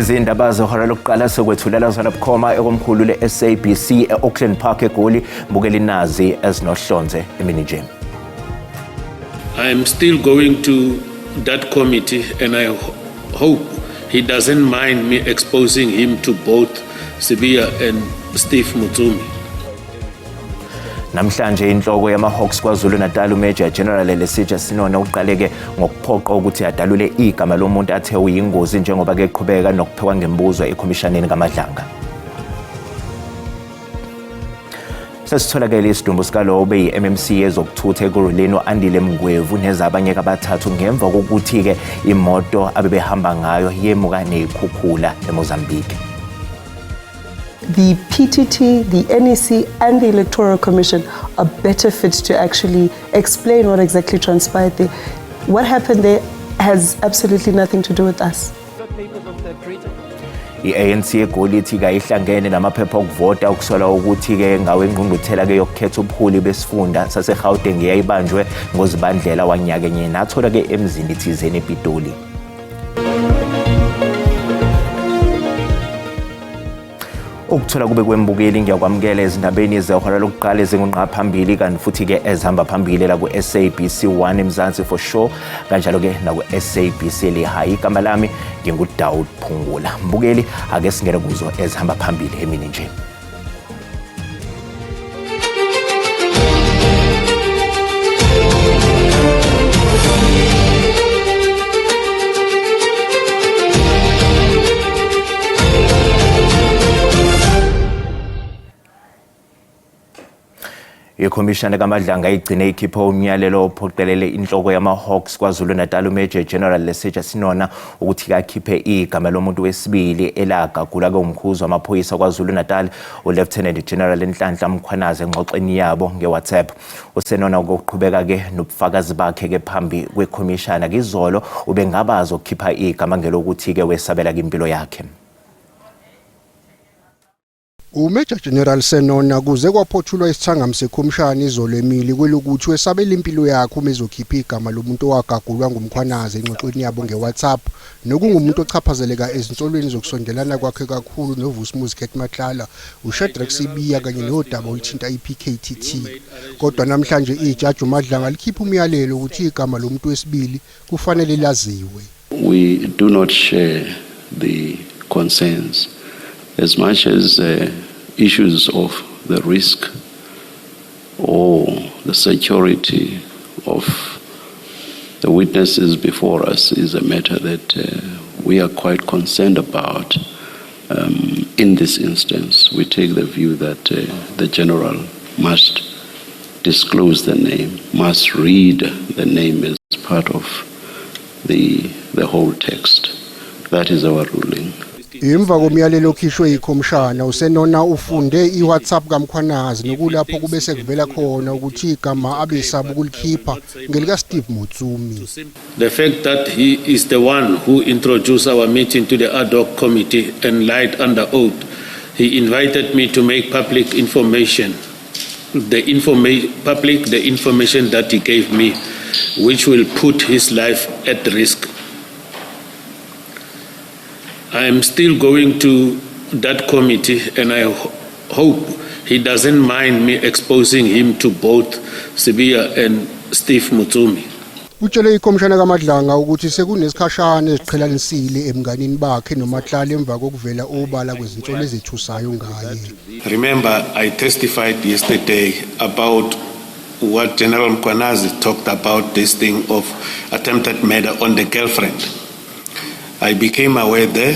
Lezi indaba zehora lokuqala sokwethulela zona bukhoma ekomkhulu le-SABC e-Auckland Park eGoli. Mbukeli nazi ezinohlonze emini nje. I am still going to that committee and I hope he doesn't mind me exposing him to both Sibiya and Steve Mutsumi. Namhlanje inhloko yama-Hawks KwaZulu-Natal uMajor General Lesetja Senona uqaleke ngokuphoqa ukuthi adalule igama lomuntu athe uyingozi njengoba ke qhubeka nokuphekwa ngemibuzo ekhomishaneni kaMadlanga. Sesitholakele isidumbu sikalowo obeyi-MMC yezokuthutha eKurhuleni u-Andile Mngwevu nezabanye abathathu ngemva kokuthi-ke imoto abebehamba ngayo yemuka neyikhukhula eMozambique. The PTT, the NEC and the Electoral Commission are better fit to actually explain what exactly transpired there. What happened there has absolutely nothing to do with us. I-ANC eGoli ithi kayihlangene namaphepha okuvota okusolwa ukuthi-ke ngawengqungquthela-ke yokukhetha ubuholi besifunda saseGauteng eyayibanjwe ngoZibandlela wanyakenye nathola-ke emzini thizeni ePitoli. Ukuthola kube kwembukeli ngiyakwamukela ezindabeni zehora lokuqala ezingungqa phambili kanti futhi-ke ezihamba phambili la ku-SABC 1 eMzansi for sure kanjalo-ke naku-SABC Lehayi. Igama lami nginguDawud Phungula. Mbukeli ake singene kuzo ezihamba phambili emini nje. Ikhomishana kaMadlanga igcine ikhipha umyalelo ophoqelele inhloko yama-Hawks KwaZulu-Natal uMajor General Lesetja Senona ukuthi kakhiphe igama lomuntu wesibili elagagula komkhuzi wamaphoyisa KwaZulu-Natal uLieutenant General Nhlanhla Mkhwanazi engxoxweni yabo nge-WhatsApp. USenona ukuqhubeka-ke nobufakazi bakhe-ke phambi kwekhomishana kizolo ubengabazi ukukhipha igama ngelokuthi-ke wesabela kimpilo yakhe. UMajor General Senona kuze kwaphothulwa isithangami sekhomishana izolo emili kwelokuthi wesabela impilo yakhe uma ezokhipha igama lomuntu owagagulwa nguMkhwanazi engxoxweni yabo nge-WhatsApp nokungumuntu ochaphazeleka ezinsolweni zokusondelana kwakhe kakhulu noVusimuzi Cat Matlala, uShadrack Sibiya kanye nodaba oluthinta iPKTT. Kodwa namhlanje ijaji uMadlanga likhipha umyalelo ukuthi igama lomuntu wesibili kufanele laziwe. We do not share the concerns as much as issues of the risk or the security of the witnesses before us is a matter that we are quite concerned about. In this instance, we take the view that the general must disclose the name, must read the name as part of the whole text. That is our ruling. Emva komyalelo okhishwe yikhomishana uSenona ufunde iWhatsApp kaMkhwanazi nokulapho kube sekuvela khona ukuthi igama abesaba ukulikhipha ngelika Steve Motsumi. The fact that he is the one who introduced our meeting to the ad hoc committee and lied under oath, he invited me to make public information, the public the information that he gave me, which will put his life at risk. I am still going to that committee and I hope he doesn't mind me exposing him to both Sibiya and Steve Motsumi. Utshele ikhomishana kaMadlanga ukuthi sekunesikhashana eziqhelanisile emnganini bakhe noMatlala emva kokuvela obala kwezinsolo ezethusayo ngaye. Remember, I testified yesterday about what General Mkhwanazi talked about, this thing of attempted murder on the girlfriend. I became aware there,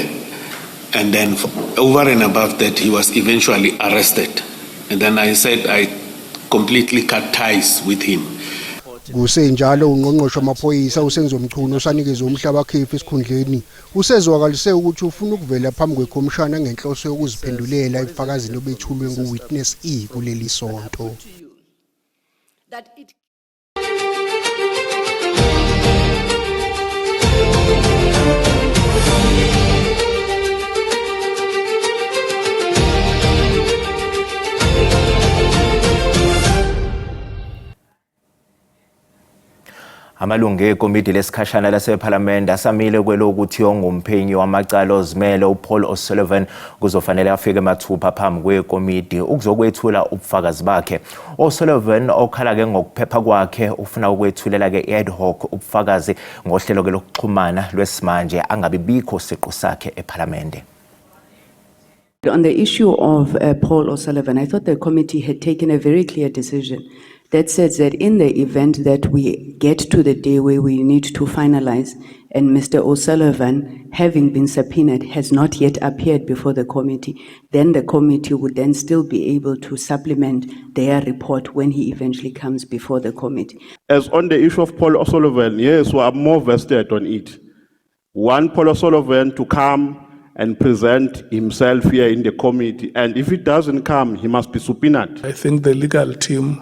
and then over and above that, he was eventually arrested. And then I said I completely cut ties with him. Kusenjalo ungqongqoshe wamaphoyisa uSenzo Mchunu osanikezwe umhlaba khefu esikhundleni usezwakalise ukuthi ufuna ukuvela phambi kwekhomishana ngenhloso yokuziphendulela ebufakazini obethulwe ngu-Witness E kuleli sonto. Amalungu ekomidi lesikhashana lasePhalamende asamile kwelokuthi ongumphenyi wamacala ozimele uPaul O'Sullivan kuzofanele afike mathupha phambi kwekomidi ukuzokwethula ubufakazi bakhe. O'Sullivan okhala-ke ngokuphepha kwakhe ufuna ukwethulela-ke i-ad hoc ubufakazi ngohlelo-ke lokuxhumana lwesimanje angabi bikho siqu sakhe ePhalamende. On the issue of Paul O'Sullivan, I thought the committee had taken a very clear decision that says that in the event that we get to the day where we need to finalize and Mr. O'Sullivan, having been subpoenaed, has not yet appeared before the committee, then the committee would then still be able to supplement their report when he eventually comes before the committee. As on the issue of Paul O'Sullivan, yes, we are more vested on it. Want Paul O'Sullivan to come and present himself here in the committee, and if he doesn't come, he must be subpoenaed. I think the legal team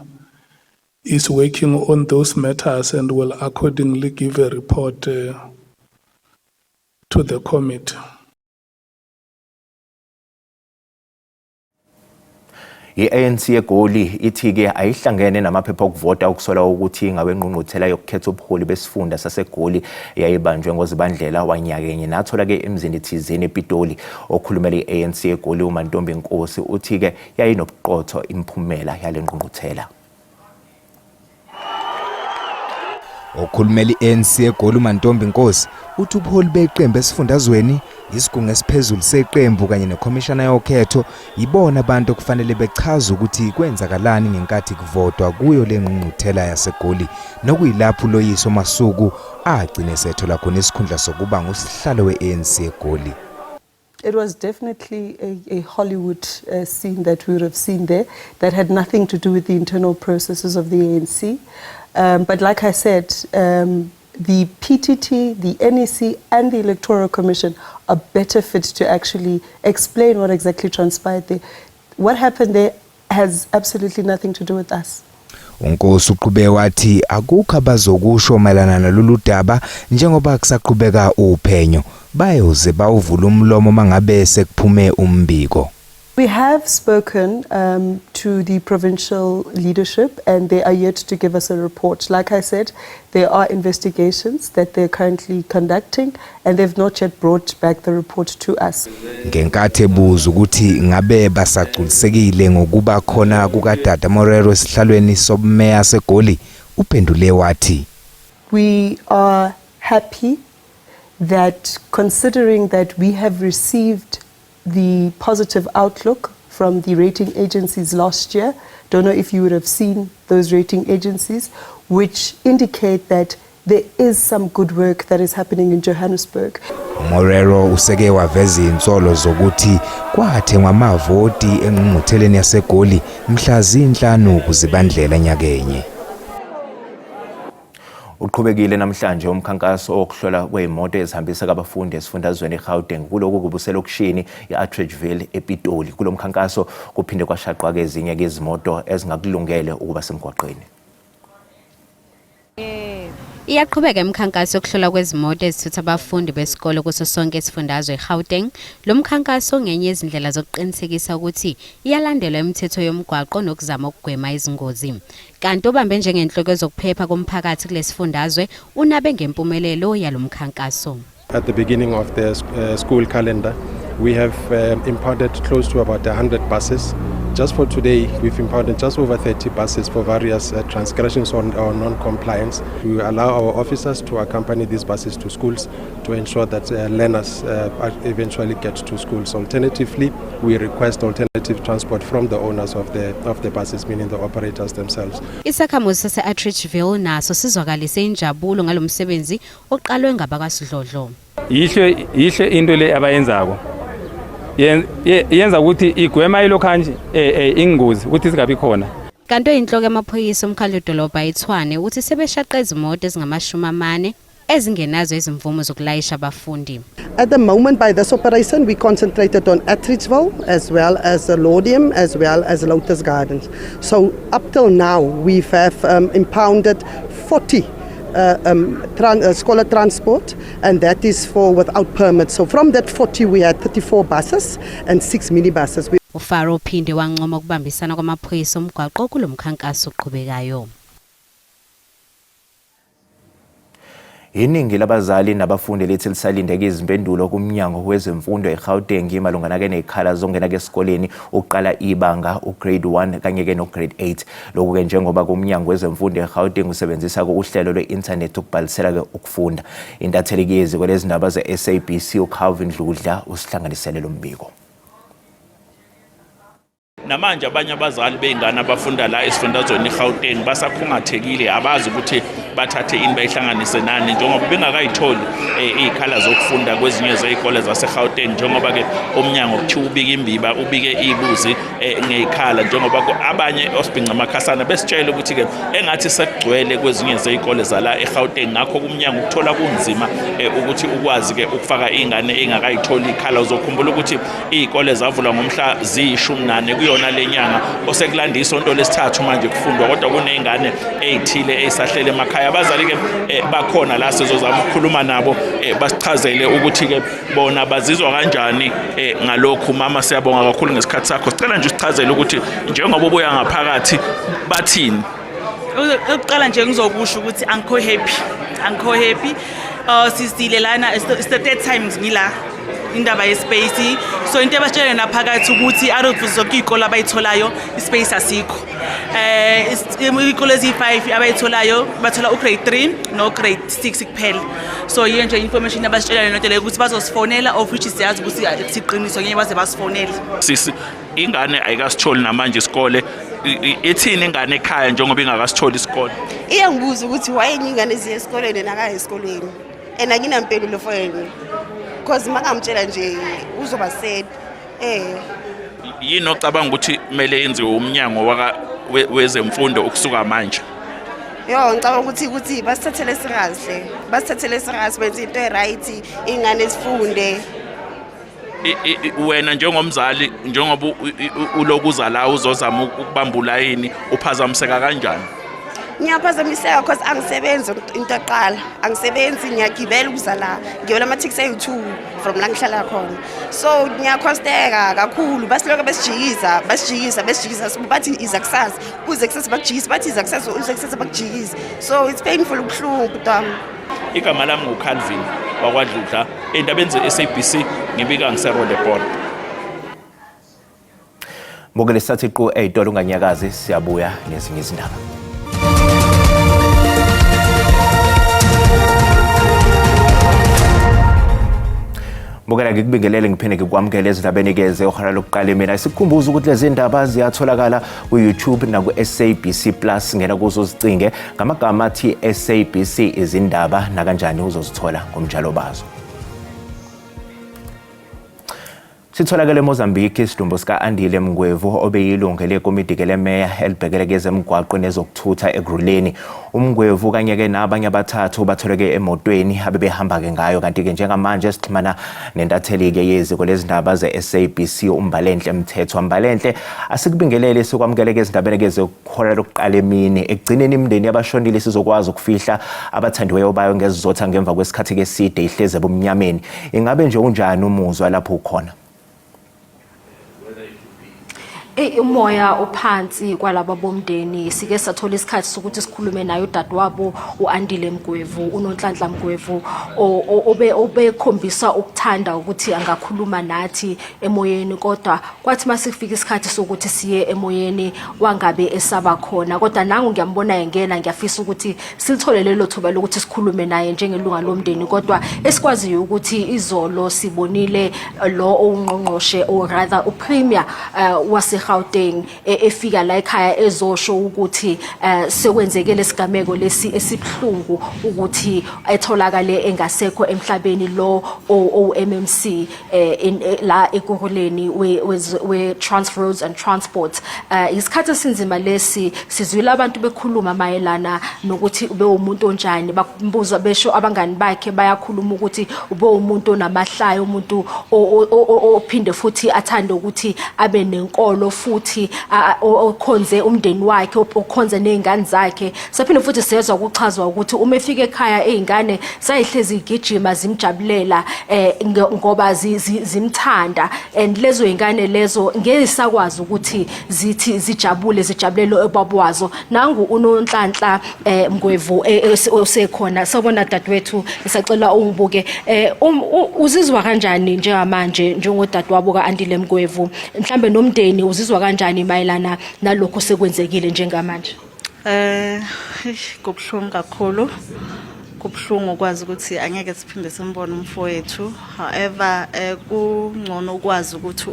is working on those matters and will accordingly give a report to the committee. I-ANC eGoli ithi-ke ayihlangene namaphepha okuvota okusolwa ukuthi ngawengqungquthela yokukhetha ubuholi besifunda saseGoli eyayibanjwe ngoZibandlela wanyakenye nathola-ke emzini thizeni ePitoli. Okhulumela i-ANC eGoli uMantombi Nkosi uthi-ke yayinobuqotho imiphumela yale ngqungquthela. Okhulumela i-ANC eGoli uMantombi Nkosi uthi ubuholi beqembu esifundazweni, isigungu esiphezulu seqembu kanye nekhomishana yokhetho yibona abantu okufanele bechaze ukuthi kwenzakalani ngenkathi kuvotwa kuyo le ngqungquthela yaseGoli nokuyilapho uLoyiso Masuku agcine esethola khona isikhundla sokuba ngusihlalo we-ANC eGoli. It was definitely a Hollywood scene that we would have seen there that had nothing to do with the internal processes of the ANC. But like I said, the PTT, the NEC, and the Electoral Commission are better fit to actually explain what exactly transpired there. What happened there has absolutely nothing to do with us. UNkosi uqhube wathi akukho abazokusho mayelana nalolu daba njengoba kusaqhubeka uphenyo bayoze bawuvula umlomo mangabe sekuphume umbiko. We have spoken to the provincial leadership and they are yet to give us a report. Like I said, there are investigations that they're currently conducting and they've not yet brought back the report to us. Ngenkathi ebuza ukuthi ngabe basagculisekile ngokuba khona kukaDada Morero esihlalweni sobumeya seGoli uphendule wathi We are happy that, considering that we have received the positive outlook from the rating agencies last year, don't know if you would have seen those rating agencies, which indicate that there is some good work that is happening in Johannesburg. Morero useke waveza insolo zokuthi kwathengwa amavoti engqungqutheleni yaseGoli mhla zinhlanu kuZibandlela nyakenye. Uqhubekile namhlanje umkhankaso wokuhlola kwezimoto ezihambisa abafundi esifundazweni eGauteng kuloku kubuselokishini i-Atteridgeville ePitoli. Kulo mkhankaso kuphinde kwashaqwa-ke ezinye ke izimoto ezingakulungele ukuba semgwaqeni. Iyaqhubeka imikhankaso yokuhlolwa kwezimoto ezithutha abafundi besikole kuso sonke isifundazwe eGauteng. Lo mkhankaso ngenye yezindlela zokuqinisekisa ukuthi iyalandelwa imithetho yomgwaqo nokuzama ukugwema izingozi. Kanti obambe njengenhloko yezokuphepha komphakathi kulesifundazwe unabe ngempumelelo yalo mkhankaso. At the beginning of the school calendar, we have impounded close to about 100 buses. Just for today, we've impounded just over 30 buses for various transgressions on or non-compliance. We allow our officers to accompany these buses to schools to ensure that learners eventually get to schools. Alternatively, we request alternative transport from the owners of the buses, meaning the operators themselves. Isakhamuzi sase-Atteridgeville naso sizwakalise injabulo ngalomsebenzi oqalwe ngabakwasidlodlo. Yihle yihle into le abayenzako. Yenza ukuthi igwema ilokhanje ingozi ukuthi singabi khona. Kanti oyinhloko yamaphoyisa omkhandlu dolobha iTshwane uthi sebeshaqe izimoto ezingama-40 ezingenazo izimvumo zokulayisha abafundi. At the moment, by this operation, we concentrated on Atteridgeville as well as Laudium as well as Lotus Gardens. So up till now, we have impounded 40 scholar transport, and that is for without permits. So from that 40, we had 34 buses and 6 minibuses. We uFaro uphinde wancoma ukubambisana kwamaphoyisa omgwaqo kulo mkhankaso oqhubekayo. Iningi labazali nabafundi lithi lisalindeke izimpendulo kumnyango wezemfundo eGauteng malungana-ke nezikhala zokungena-ke esikoleni ukuqala ibanga ugrade 1 kanye-ke no-grade 8. Lokhu-ke njengoba kumnyango wezemfundo eGauteng usebenzisa uhlelo lwe-inthanethi ukubhalisela-ke ukufunda. Intatheli yeziko lezindaba ze-SABC uCalvin Dludla usihlanganisele lo mbiko. Namanje abanye abazali bey'ngane abafunda la esifundazweni iGauteng basakhungathekile, abazi ukuthi bathathe ini bayihlanganise nani njengoba bengakayitholi iy'khala zokufunda kwezinye zey'kole zaseGauteng, njengoba-ke umnyango kuthiwa ubike imbiba ubike ibuzi ngey'khala, njengoba abanye osibhinca amakhasana besitshela ukuthi-ke engathi sekugcwele kwezinye zey'kole zala eGauteng, ngakho kumnyango ukuthola kunzima ukuthi ukwazi-ke ukufaka iy'ngane ey'ngakayitholi iy'khala. Uzokhumbula ukuthi Iy'kole zavulwa ngomhla ziyi-14 kuyona le nyanga, osekulanda isonto lesithathu manje kufundwa, kodwa kuney'ngane ey'thile ey'sahlele emakhaya. Abazali-ke bakhona la, sizozama ukukhuluma nabo basichazele ukuthi-ke bona bazizwa kanjani ngalokhu. Mama, siyabonga kakhulu ngesikhathi sakho. Sicela nje usichazele ukuthi njengoba ubuya ngaphakathi bathini? Ukuqala nje ngizokusho ukuthi angikho happy, angikho happy. Sisile lana, it's the third time ngila indaba yespace, so into ebatshele naphakathi ukuthi out of zonke iy'kole abayitholayo ispace asikho. Iy'kole eziyi-5 abayitholayo bathola u-grade 3 no-grade 6 kuphela. So yiyo nje information abasitshela yona leyo ukuthi bazosifonela, of which siyazi ukuthi siqiniso, ngeke baze basifonele. Sisi, ingane ayikasitholi namanje isikole, ithini ingane ekhaya njengoba ingakasitholi isikole? Iyangibuza ukuthi why enye ingane ziye esikoleni nakaye esikoleni, and anginampendulo for yena because uma ngamtshela nje uzoba sad. Yini ocabanga ukuthi kumele yenziwe umnyango wezemfundo ukusuka manje? Yo, ngicabanga ukuthi basithathele sikahle, basithathele sikahle, benze into e-right, ingane sifunde. Wena njengomzali, njengoba ulokuza la uzozama ukubamba ulayini, uphazamiseka kanjani? Ngiyaphazamiseka because angisebenzi, into yokuqala angisebenzi, ngiyagibela ukuza la, ngigibela amathekisi ayi-2 from la ngihlala khona, so ngiyakhosteka kakhulu. Basiloke besijikisa, basijikisa, besijikisa, bathi iza kusasa, uze kusasa bakujikisa, bathi iza kusasa, uze kusasa bakujikisa, so it's painful, kubuhlungu bhuti wami. Igama lami nguCalvin wakwaDludla, endabeni ze-SABC ngibika ngiseRoodepoort. Mbukeli, sathi qu ey'tolo unganyakazi, siyabuya nezinye izindaba. Mbukela, ngikubingelele ngiphinde ngikwamukele ezindabeni-ke zehora lokuqala mina. Sikukhumbuza ukuthi lezi ndaba ziyatholakala ku-YouTube naku-SABC Plus, ngena kuzo uzicinge ngamagama athi SABC izindaba, nakanjani uzozithola ngomnjalo bazo. Sitholakele eMozambique isidumbu sika-Andile Mngwevu obeyilungu lekomidi lemeya elibhekele kezemigwaqo nezokuthutha Ekurhuleni. UMngwevu kanye-ke nabanye abathathu batholeke emotweni abebehamba-ke ngayo, kanti-ke njengamanje sixhumana nentatheli-ke yeziko lezindaba ze-SABC uMbalenhle Mthethwa. Mbalenhle, asikubingelele, sikwamukeleke ezindabeni-ke zehora lokuqala emini. Ekugcineni imindeni yabashonile sizokwazi ukufihla abathandiweyo bayo ngezizotha ngemva kwesikhathi-ke eside ihlezi ebumnyameni. Ingabe nje unjani umuzwa lapho ukhona? Eyi, umoya ophansi kwalaba bomndeni. Sike sathola isikhathi sokuthi sikhulume naye udadewabo u-Andile Mgwevu, uNonhlanhla Mgwevu, obekhombisa ukuthanda ukuthi angakhuluma nathi emoyeni, kodwa kwathi masifika isikhathi sokuthi siye emoyeni wangabe esaba khona. Kodwa nangu ngiyambona engena, ngiyafisa ukuthi silithole lelo thuba lokuthi sikhulume naye njengelunga lomndeni. Kodwa esikwaziyo ukuthi izolo sibonile lo owungqongqoshe, or rather uPremier waseGauteng efika la ekhaya ezosho ukuthi sekwenzeke lesigameko lesi esibuhlungu ukuthi etholakale engasekho emhlabeni lo oMMC la Ekurhuleni we Trans Roads and Transport. Isikhathi esinzima lesi, sizwile abantu bekhuluma mayelana nokuthi ube umuntu onjani, bakubuza besho abangani bakhe bayakhuluma ukuthi ube umuntu onamahlaya, umuntu ophinde futhi athande ukuthi abe nenkolo. futhi okhonze umndeni wakhe okhonze nezingane zakhe. Saphinde futhi sezwa kuchazwa ukuthi uma efika ekhaya izingane sayihlezi igijima zimjabulela eh ngoba zimthanda, and lezo izingane lezo ngeke sakwazi ukuthi zithi zijabule, zijabulele ubaba wazo. Nangu uNonhlanhla Mngwevu osekhona. Sawubona dadewethu, ngisacela ungibuke. Uzizwa kanjani njengamanje njengodadewabo kaAndile Mngwevu, mhlambe nomndeni uzizwa kanjani mayelana nalokho sekwenzekile njengamanje? Kubuhlungu kakhulu. Kubuhlungu ukwazi ukuthi angeke siphinde simbone umfowethu. However, kungcono ukwazi ukuthi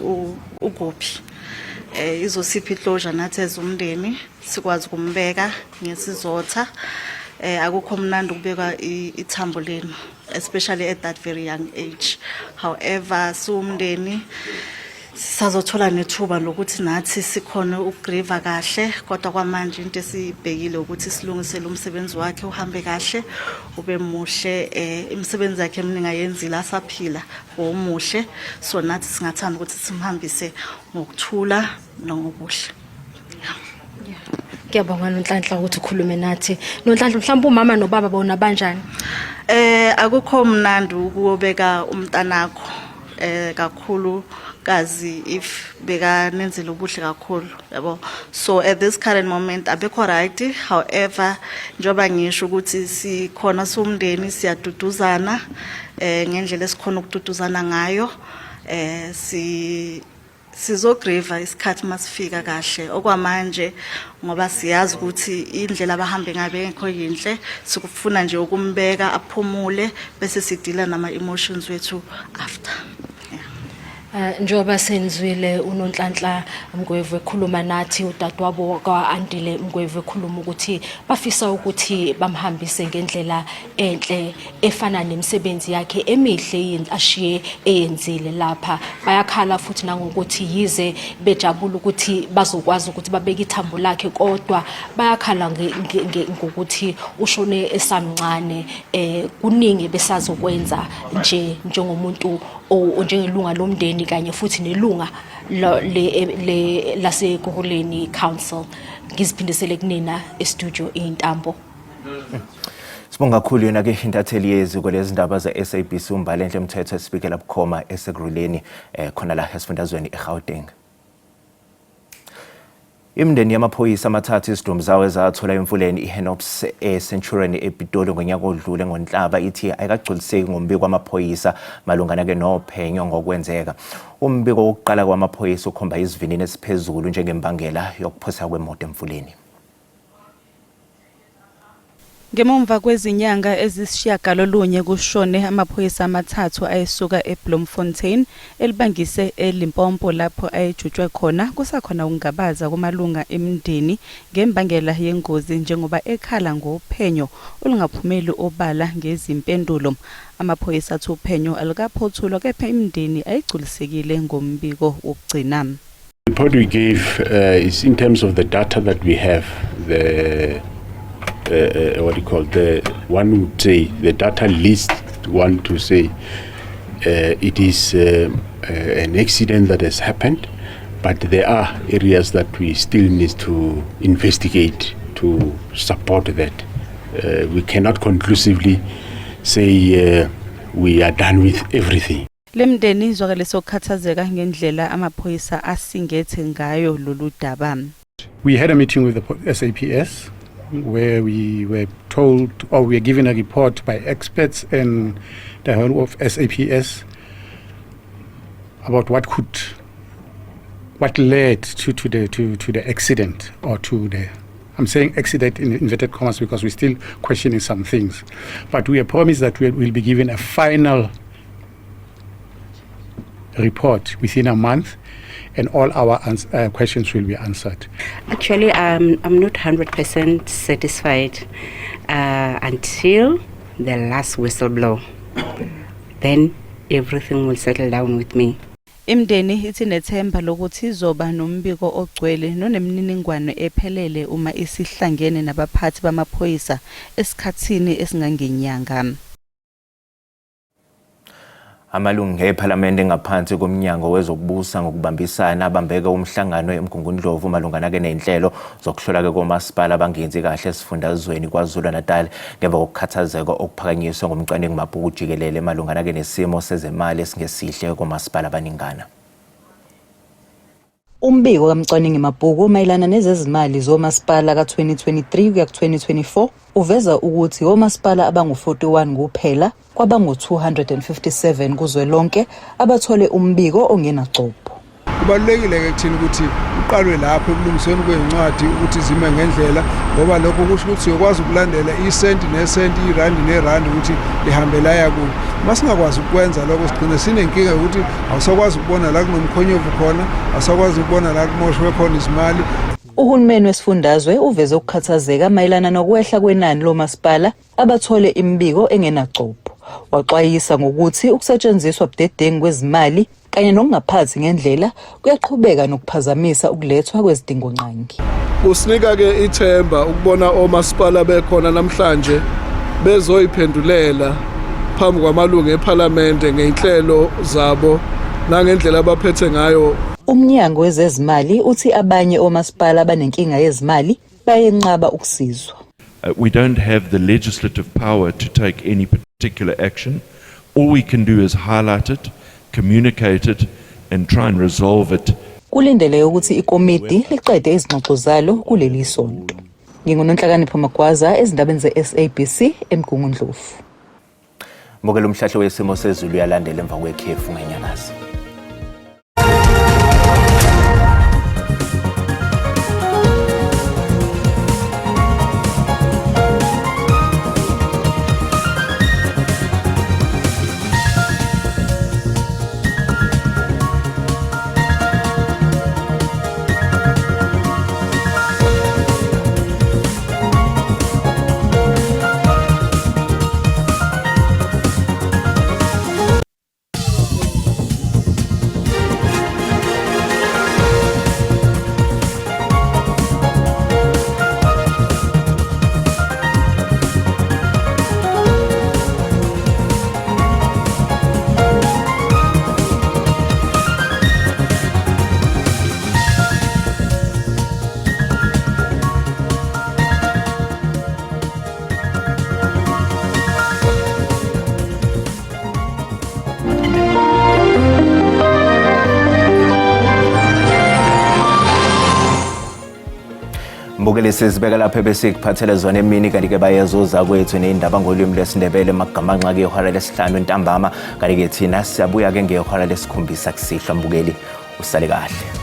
ukuphi. Izosipha i-closure nathi ezumndeni, sikwazi ukumbeka ngesizotha. Akukho mnandi ukubeka ithambo lenu, especially at that very young age. However, siwumndeni sisazothola nethuba lokuthi nathi sikhone ukugrieva kahle, kodwa kwamanje into esiyibhekile ukuthi silungisele umsebenzi wakhe uhambe kahle, ube muhle. Imisebenzi yakhe eminingi ayenzile asaphila omuhle, so nathi singathanda ukuthi simhambise ngokuthula nangokuhle. Ngiyabonga Nonhlanhla ukuthi ukhulume nathi. Nonhlanhla, mhlawumbe umama nobaba bona banjani? Akukho mnandi ukuyobeka umntanakho, kakhulu kazi if bekanenzela ubuhle kakhulu, yabo. So at this current moment abekho right. However, njengoba ngisho ukuthi sikhona siwumndeni, siyaduduzana ngendlela esikhona ukududuzana ngayo. Si sizogrieva isikhathi masifika kahle. Okwamanje, ngoba siyazi ukuthi indlela abahambe ngabe engekho yinhle, sikufuna nje ukumbeka aphumule, bese sidila nama emotions wethu after. Njengoba senzwile uNonhlanhla Mngwevu ekhuluma nathi, udadewabo ka-Andile Mngwevu, ekhuluma ukuthi bafisa ukuthi bamhambise ngendlela enhle efana nemisebenzi yakhe emihle ashiye eyenzile lapha. Bayakhala futhi nangokuthi yize bejabula ukuthi bazokwazi ukuthi babeke ithambo lakhe, kodwa bayakhala ngokuthi ushone esamncane. Kuningi besazokwenza nje njengomuntu, njengelunga lomndeni kanye futhi nelunga le laseKurhuleni Council. Ngiziphindisele kunina e-studio intambo. Sibonga kakhulu yona ke intatheli yeziko lezindaba ze-SABC uMbalenhle Mthetho, esibikela bukhoma eseKurhuleni, khona la esifundazweni eGauteng. Imindeni yamaphoyisa amathathu izidumbu zawo ezathola emfuleni iHennops eCenturion ePitoli ngonyaka odlule ngoNhlaba ithi ayikagculiseki ngombiko wamaphoyisa malungana ke nophenyo ngokwenzeka. Umbiko wokuqala kwamaphoyisa ukhomba isivinini esiphezulu njengembangela yokuphosa kwemoto emfuleni. Ngemumva kwezinyanga ezisishiyagalolunye kushone amaphoyisa amathathu ayesuka eBloemfontein elibangise eLimpopo lapho ayejutshwe khona, kusakhona ukungabaza kumalunga emindeni ngembangela yengozi njengoba ekhala ngophenyo olungaphumeli obala ngezimpendulo. Amaphoyisa athi uphenyo alukaphothulwa, kepha imindeni ayigculisekile ngombiko wokugcina. The report we gave is in terms of the data that we have, the what do you call the one would say the data leads one to say it is an accident that has happened, but there are areas that we still need to investigate to support that. We cannot conclusively say we are done with everything. Le mndeni izwakalise ukukhathazeka ngendlela amaphoyisa asingethe ngayo lolu daba. We had a meeting with the SAPS where we were told, or we were given a report by experts and the head of SAPS about what led to the accident, or to the, I'm saying accident in inverted commas because we're still questioning some things. But we are promised that we will be given a final report within a month and all our questions will be answered. Actually, I'm not 100% satisfied until the last whistle blow. Then everything will settle down with me. Imindeni ithi nethemba lokuthi izoba nombiko ogcwele nonemininingwane ephelele uma isihlangene nabaphathi bamaphoyisa esikhathini esingangenyanga. Amalungu ePhalamende ngaphansi komnyango wezokubusa ngokubambisana abambeke umhlangano eMgungundlovu malungana-ke ney'nhlelo zokuhlola-ke komasipala abangenzi kahle esifundazweni KwaZulu-Natal ngemva kokukhathazeka okuphakanyiswa ngumcwaningi mabhuku jikelele malungana-ke nesimo sezemali esingesihle komasipala abaningana. Umbiko kamcwaningi mabhuku mayelana nezezimali zomasipala ka-2023 kuya ku-2024 uveza ukuthi omasipala abangu-41 kuphela kwabangu-257 kuzwelonke abathole umbiko ongenagcobho. Kubalulekile-ke kuthina ukuthi kuqalwe lapho ekulungisweni kwey'ncwadi ukuthi zime ngendlela ngoba lokho kusho ukuthi siyokwazi ukulandela isenti nesenti, irandi nerandi ukuthi lihambe laya kuphi. Uma singakwazi ukukwenza lokho sigcine sinenkinga yokuthi awusakwazi ukubona la kunomkhonyovu khona, awusakwazi ukubona la kumoshwe khona izimali. Uhulumeni wesifundazwe uveze ukukhathazeka mayelana nokwehla kwenani lomasipala abathole imibiko engenagcobho. Waxwayisa ngokuthi ukusetshenziswa budedengu kwezimali kanye nokungaphathi ngendlela kuyaqhubeka nokuphazamisa ukulethwa kwezidingongqangi. Kusinika-ke ithemba ukubona omasipala bekhona namhlanje bezoyiphendulela phambi kwamalungu ePhalamende ngey'nhlelo zabo nangendlela abaphethe ngayo. Umnyango wezezimali uthi abanye omasipala abanenkinga yezimali bayenqaba ukusizwa. We don't have the legislative power to take any particular action. All we can do is highlight it, communicate it, and try and resolve it. Kulindeleke ukuthi ikomidi liqede izingxoxo zalo kuleli sonto. NginguNonhlakanipho Magwaza ezindabeni ze-SABC eMgungundlovu. Mbukela umhlahlo wesimo sezulu uyalandela emva kwekhefu ngenyakazi. Mbukeli sizibeka lapho ebesikuphathele zona emini kanti-ke bayezuza kwethu ney'ndaba ngolwimi lwesiNdebele emakugamanxa kehora lesihlanu ntambama kanti-ke thina siyabuya-ke ngehora lesikhombisa kusihlwa mbukeli usale kahle.